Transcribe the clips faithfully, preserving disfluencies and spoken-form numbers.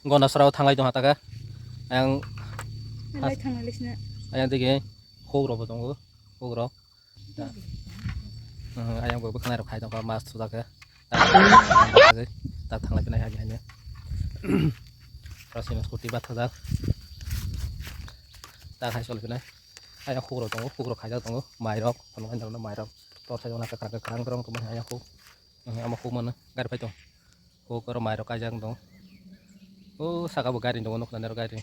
Gondasora o thanglai tongha taka. Ayang Lai thangna lisna. Ayang digi huk rok bo tongo. Huk rok. Hmm, ayang bo bwkhanai rok khai tongkha mas thujak khe. Tak thanglai phinai hani hani. Rosini scooty bathajak. Tak hai choli phinai. Ayang huk rok tongo, huk rok khaijak tongo. Mai rok, kono mai rok, mai rok. Tor sai jona kwkhwrang kwkhwrang rok tongmani ayang huk. Hmm, amo huk mano gari phai tong. Huk oro mai rok kaijak tong. O saka bo gari tongo, nukla nero gari.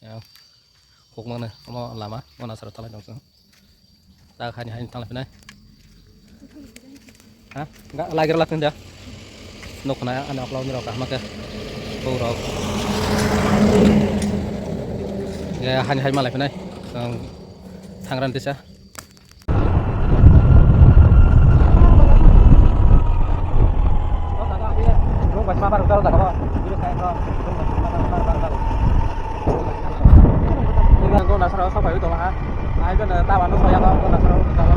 Ya. Huk mano omo lama, omo nasara thalai tong chwng. Tak hani hani thalai phinai. Ha? Ga lagi rok latung dia. Nukna ani okla ni rok kahma khe. Huk rok. Ya hani hani malai phinai. Chwng thangran tisa. Gondasora o sok phaiwi tongo ha. Ai, Gondasora o sok phaiwi tongo.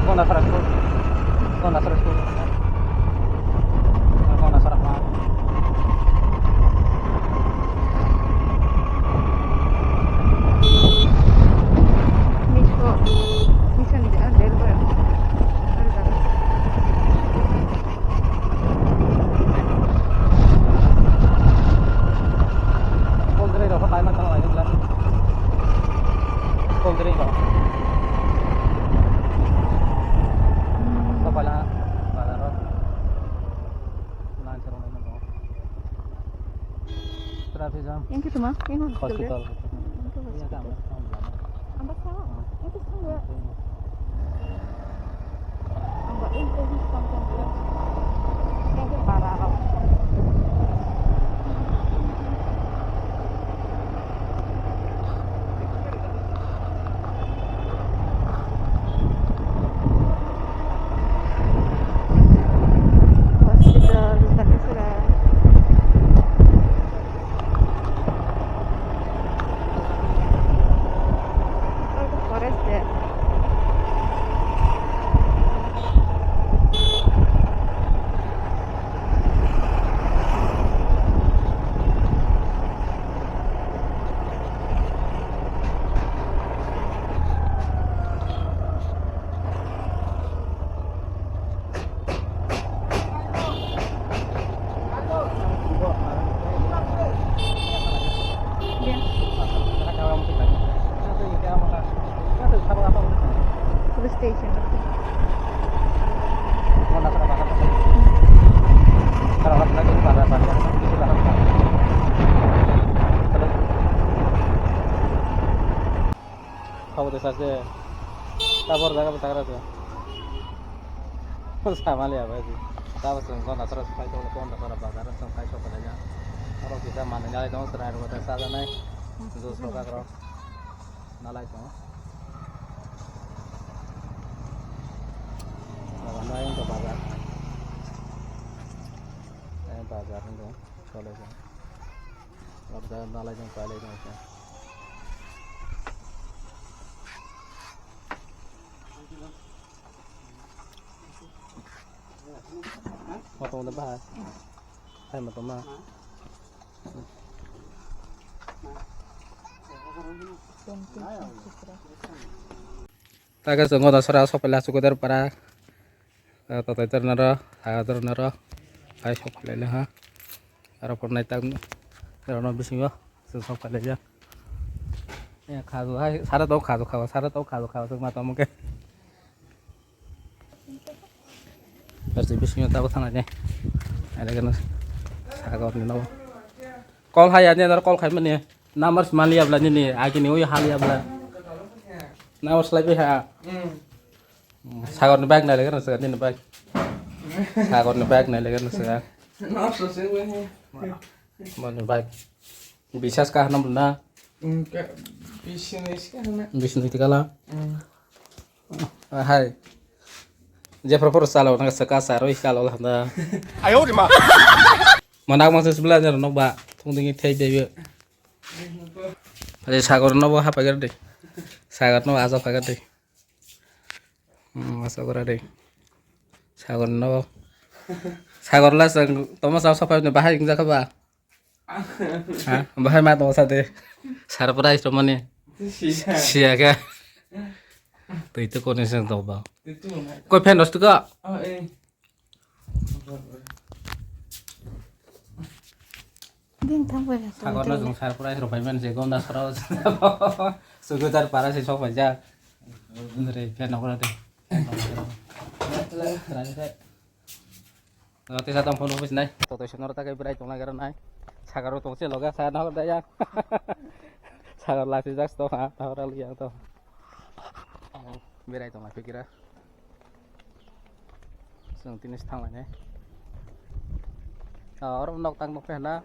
Gondasora school. Gondasora school. Gondasora park. Miso, miso ni jaga del bara. Cold drink rok. Cold drink rok. Sokphaila bazar o. Line se rwnglaima tongo. Traffic jam. Yang ke tuma, yang hospital. Hospital. Yang ke hospital. Yang ke hospital. Yang ke hospital. Yang ke hospital. Hospital, Bandasora. Forest de. Police station. Kabo de sase. Tabor jaga bo tagra se. Samali abai di. Tabo sung Gondasora sung kai to, Gondasora bazar sung kai to kadanya. Aro kita manani ai dong serai ro ta sa janai. Jus ro ka ro. Nalai to. Nalai to bazar. Eh, bazar ro. Chole se. Order nalai jang pailai jang se. Motom de bahai. Hai motom ma. Taga chwng Gondasora sokphaila Chukwudarpara. Tatai tornaro, taga tornaro. Hai sokphaila ha. Aro pornai tak rano bisingo chwng sokphaila. Ya khaju hai sara to khaju khawa, sara to khaju khawa chwng ma tamo ke. Aro bisingo tabo thana de. Aro kena saga ni no. Call hai ani aro call khai mani. Number mali abla nini, agini ui hali abla. Number slai pi ha. Hmm. Sagor ni bike nai lekha na saka nini bike. Sagor ni bike nai lekha na saka. Nosto se gue he. Mani bike. Bisas ka hanam na. Bisnis ka hana. Bisnis tikala. Hai. Jepra por salo na saka saro ikalo handa. Ayo di ma. Manak mangsa sebelah jar nok ba. Tung dingi thai debe. Ade sagor no bo hapa gar de. Sagor no aja pagar de. Hmm, masa gora de. Sagor no. Sagor la sang toma sa sa pa bahai jaka ba. Ha, bahai ma toma sa de. Surprise to mani. Sia. Sia ka. Tui to kone sang to ba. Itu na. Koi fan dos to ka. Oh, eh. Din thang bai. Sagor no jung surprise rok pai man je gom da soro. Sugu dar para se sok bai ja. Re fan no kora de. Rati sa tong phone office nai. To to sonor ta kai brai tong lagara nai. Sagaro tong se loga sa na da ya. Sagar lasi jak to ha. Ta ora liya to. Berai tong lai fikira. Chwng tini se thang lainai. Ah, oro nok tang nokhe hwna.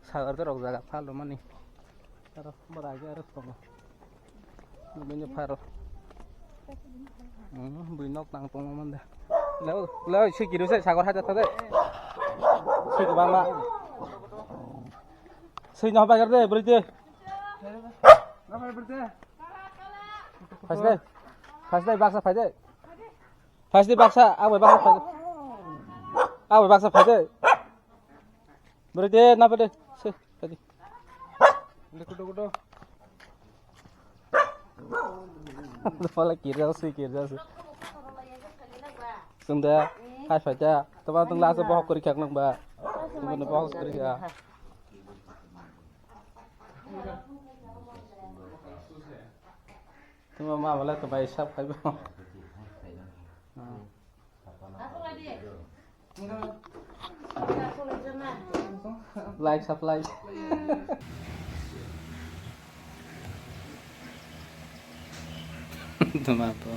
Sagar to rok jaga phal rwmani. Aro bwragi aro tongo. Bini pharo. Hmm, bui nok tang tongo mande. Leo, leo, sui kiru se sagor haja thade. Sui kwbangma. Sui no bagar de, bwrwi de. Phai de. Phai de, baksa phai de. Phai de baksa, ang bai baksa phai de. Ang bai baksa phai de. Bwrwi de, na phai de. Se, phai de. Kudo, kudo. Wala kirja se, kirja se. Sunda, phai phai de. Tama tong la se bohok kori khak nang ba. Tama bohok kori khak. Tuma ma bala to bai sab khai bo. Like sab like. Tuma to.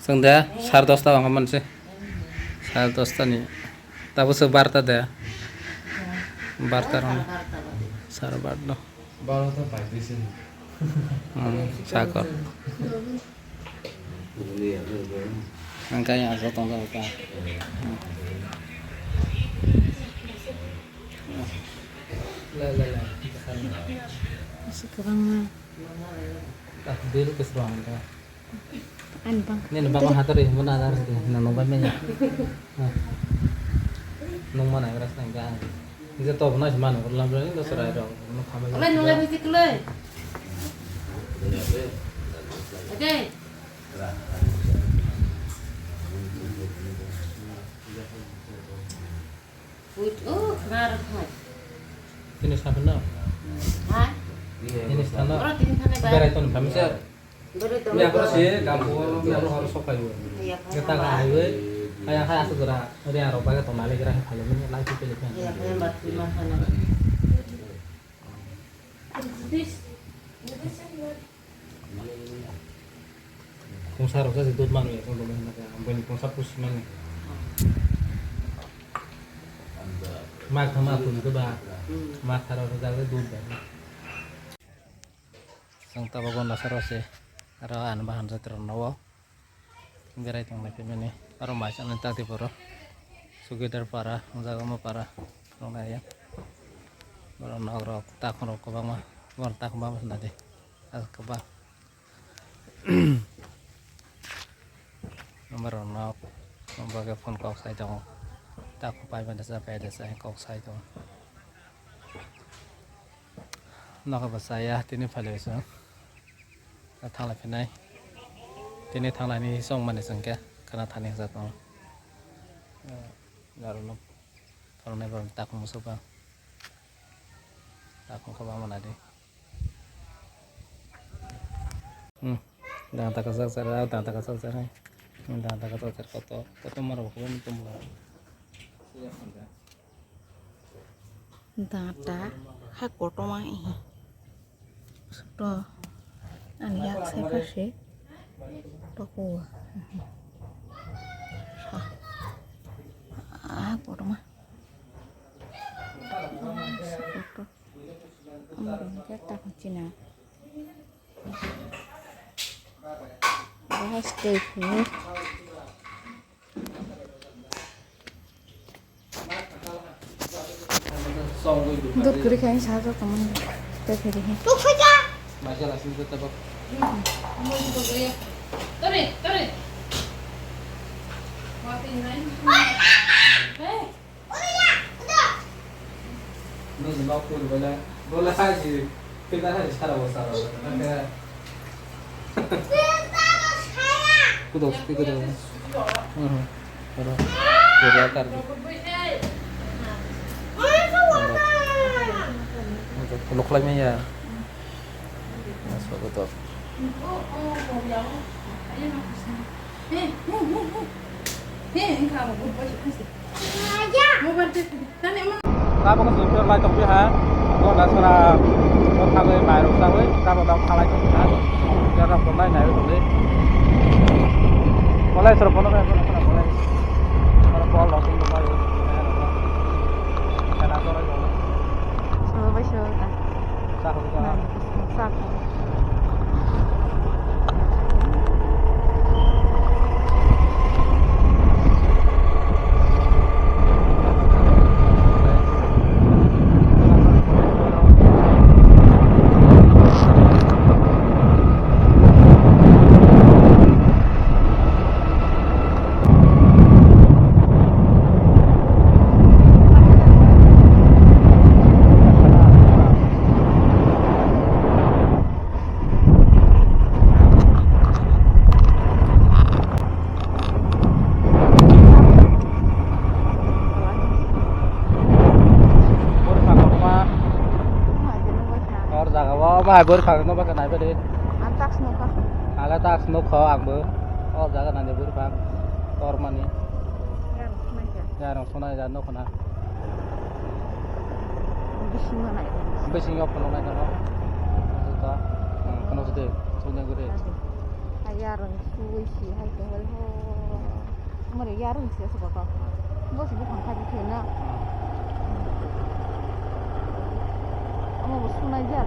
Chwng de sar dosta o manse. Sar dosta ni. Tabo se barta de. Barta ron. Sar barta. Baro ta bai bisi. Hmm, sakor. Ang kaya aso tong ta. La la la. Asa kwbangma. Bil kwsrang ta. Ani bang. Nini bang hator ri himo na dar ri na no bai menya. Nung mana ras nang ga. Nje to bana hima no lam ri no sara ro no khama. Obai nung lai bisi kulai. Oke. Wait, oh, khna rwkha. Tini sapan no? Ha? Tini sapan no? Oro tini thani ba? Berai ton khamisa. Berai ton. Ya, boro se, gampo, ya, boro horo sok payo. Ya, kaya hai, hai, asa jora, ri aro baga ton ale gra hai, lai tu pele kan. Ya, kaya bat lima thani. This, this is not Khungsa rok se dud manu ya, tong tong hwnba khe, ang bini khungsa pusi mani. Mak thama pusi khe ba, mak tharo rok jagwi dud bai. Chwng tabuk o nasaro se, aro ani bahan jatro no o. Berai tongnai phaimani aro mai chani tati poro Sugidar para, Jagama para tongnai ya. Borok nok rok takhum rok kwbangma, borok takhum bangma swnai di. Aswk kwbang. Borok nok bagwi phone kok sai tongo. Takhum pai mani sa pai de sai kok sai tongo. Nokha bo chaya tini phailai chwng. Thanglai phinai. Tini thanglaini chongmani chwng khe khwna thani hwnjak tongo. Narwkno phunuknai borok takhum swkang. Takhum khe bangma nadi. Hmm. Danta kwchak chara, danta kwchak chara. Danta kwchak chara kotor, kotor marok khe bini tumla. Danta hai kotorma ihi. Soto. Ani yak sai pha se. Toko. Ah, kotorma. Ang rung khe ta china. Bahai stay phu. Dur kwrwi khe sa rw tongmani tei phai rw khe. Nung si nok puri bole, bole hai si, kita hai si sara bo sara bo, nang khe. Kudo, kudo. Hmm, kudo. Kudo kar. Kudo, kudo khlai maya. Mas kudo. Tabuk chwng lai tongphi ha, bo da sora bo thangwi mairok chawi, tabuk da phalai tongphi ha, jara pholnai nai tongwi. Polai sora phono bai, phono phono polai. Oro pol rok tong bai. Kana sora jolo. Sora bai sora. Sa hoi ka. Sa. Bwrwphang kotorma. Bwrwphang se nukbaikha. Hor jaga o bahai bwrwphang nukbaikha naibaidi. Ang task nukha. Ang le task nukha angbo. O jaga nani bwrwphang tormani. Yarwng sunai ja nukho na. Bisingo nai. Bisingo phunuknai tongo. Juta. Hmm, phunuk sidi. Sudi guri. Adi. Hai yarwng sui si hai tongwal ho. Amari yarwng si asuk ko. Bo si bukhang khai bikhe na. Hmm. Amo bo sunai ja.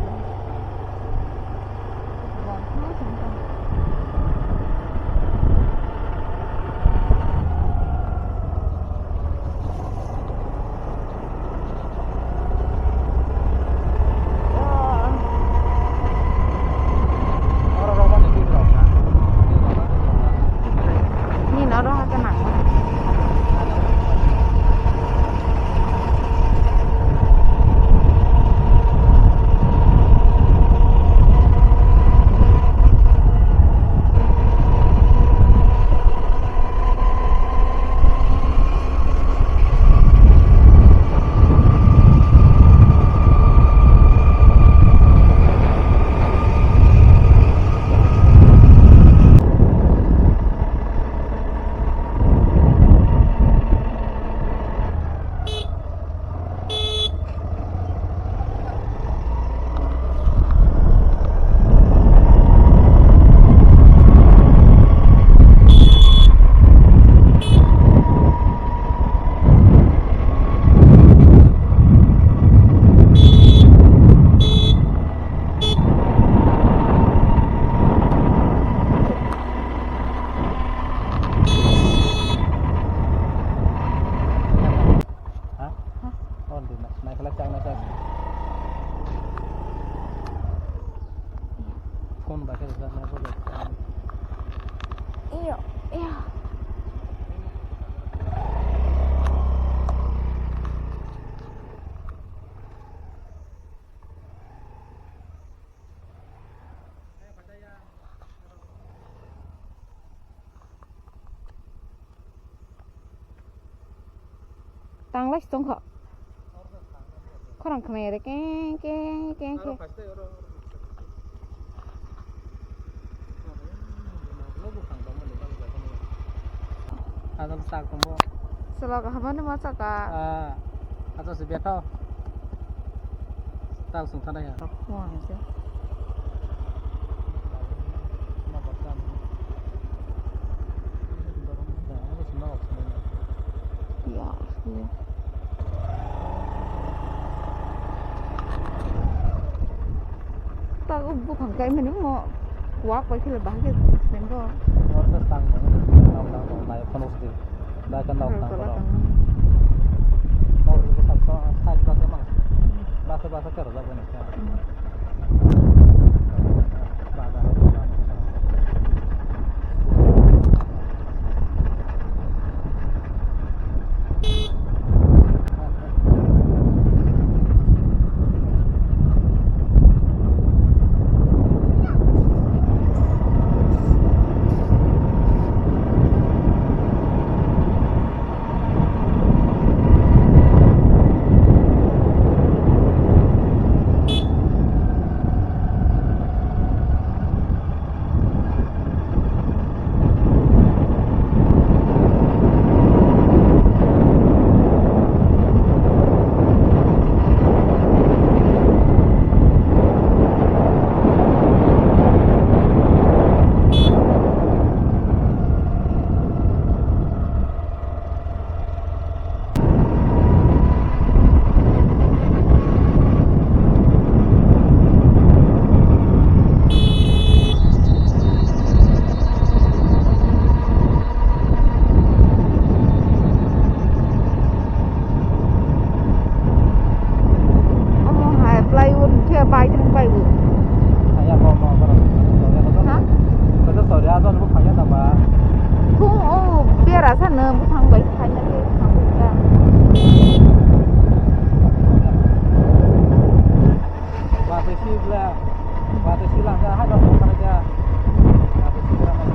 Nini oro hake nangmani. Ha? Ha? Oh, di na, naikhala chang na chang. Phone ba khe rwjak nai bo. Iyo, iyo. Tanglai si tongkha. Khorang khwnai re keng keng keng khe. Adol sak tongo. Salo kaham ani ma saka. Ah, ato si betho. Tak sung thana ya. Khwang se. Buphang kaimani mo kuak bai khela bahai khe seng do. North tang tang tang tang tang tang phano sidi. Bai kan nok tang kono. Nok sidi sam so side ba khe mang. Basa basa kero jagani. Omo hai plywood khe bai thang bai bo. Haya bo bo bo. Ha? Kata sorry, asan bo khaya ta ba. Thung o bera sa no buphang bai khaya khe thang bai ta. Ba te si bla. Ba te si lang ka ha ba ko ka ja. Ba te si lang ka.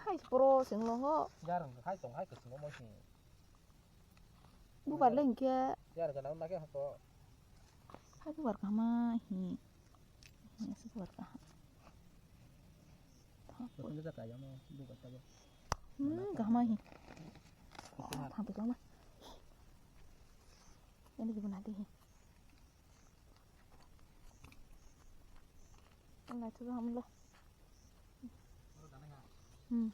Hai, pro sing longo. Jarang hai tong hai kesini mau sih. Bubar le hingke. Yar gana na ke hako. Hai bubar kahama hi. Hi asa bubar kaham. Betul juga kayak mau bubar tadi. Hmm, kahama hi. Betul. Tang tu kahama. Ini gimana deh? Nai tu hamla. Hmm.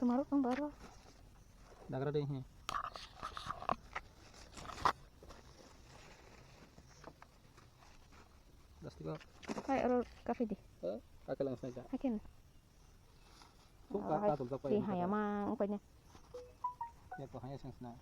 Tomorrow kung baro. Dagra deh, hmm. Plastic o. Hai, oro kafe di. Eh, kakelang saja. Hakin. Tuk ka, hai, ka tum tak pai. Hai, amang, upanya. Ya, to hanya sing sna.